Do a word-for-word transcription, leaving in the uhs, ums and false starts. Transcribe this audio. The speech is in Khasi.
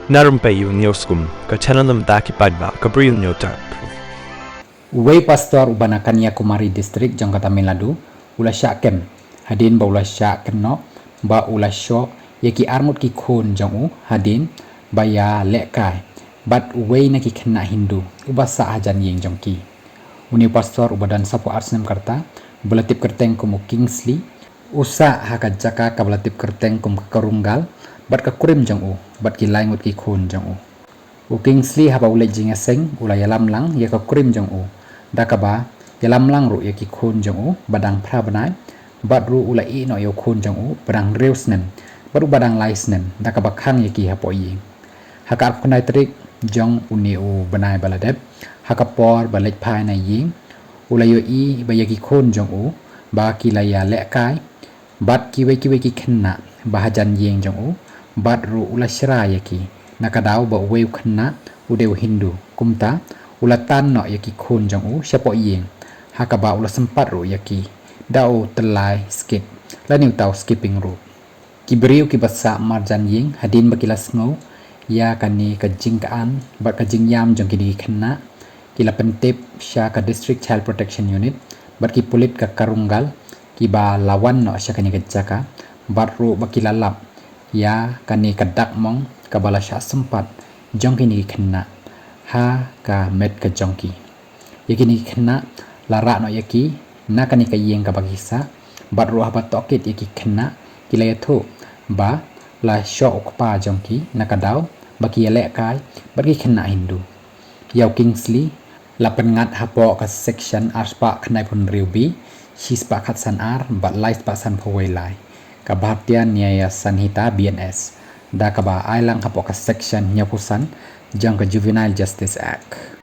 Na rympei ïa u Newskum, ka channel na bynta ki paidbah ka Bri u Newtag. Uwei pastor uba na Kanyakumari District jong ka Tamil Nadu u la shah kem hadien ba u la shah kynnoh ba u la shoh ïa ki arngut ki khun jong u hadien ba ïalehkai bad uwei na ki khynnah Hindu uba sah hajan ïing jong ki. Une u pastor uba don saphew ar snem ka rta, uba la tip kyrteng kum u Kingsley, u sah ha ka jaka kaba la tip kyrteng kum ka Karungal bad ka kurim jong u bad ki lai ngut ki khun jong u. U Kingsley haba u leit jingïaseng u la ïalam lang ïa ka kurim jong u, da kaba ïalam lang ruh ïa ki khun jong u ba dang phra bnai, bad ruh u la ïehnoh ïa u khun jong u ba dang hynriew snem bad uba dang lai snem, da kaba khang ïa ki hapoh ïing. Ha ka arphew khyndai tarik jong une u bnai ba la dep, ha ka por ba leit phai na ïing, u la ïohi ba ïa ki khun jong u ba ki la ïalehkai bad kiwei kiwei ki khynnah ba hajan ïing jong u, bad ruh u la shra ïa ki na ka daw ba uwei u khynnah u dei u Hindu. Kumta u la tan noh ïa ki khun jong u shapoh ïing, ha kaba u la sympat ruh ïa ki da u tyllai skit lane uta u skipping rope. Ki briew kiba sah marjan ïing, hadien ba ki la sngew ïa kane ka jingkyrmen bad ka jingïam jong kine ki khynnah, ki la pyntip sha ka District Child Protection Unit bad ki pulit ka Karungal, kiba la wan noh sha kane ka jaka, bad ruh ba ki la lap ïa kane ka dak mong kaba la shah sympat jong kine ki khynnah ha ka met ka jong ki. Ïa kine ki khynnah la rah noh ïa ki na kane ka ïing kaba ki sah, bad ruh haba tohkit ïa ki khynnah, ki la ïathuh ba la shoh u kpa jong ki na ka daw ba ki ïalehkai bad ki khynnah Hindu. Ïa u Kingsley la pynngat hapoh ka section arspah khyndaiphew hynriew B, shispah khatsan ar bad laispah sanphew wei lai ka Bharatiya Nyaya Sanhita, B N S, da kaba ai lang hapoh ka section hynñiewphew san jong ka Juvenile Justice Act.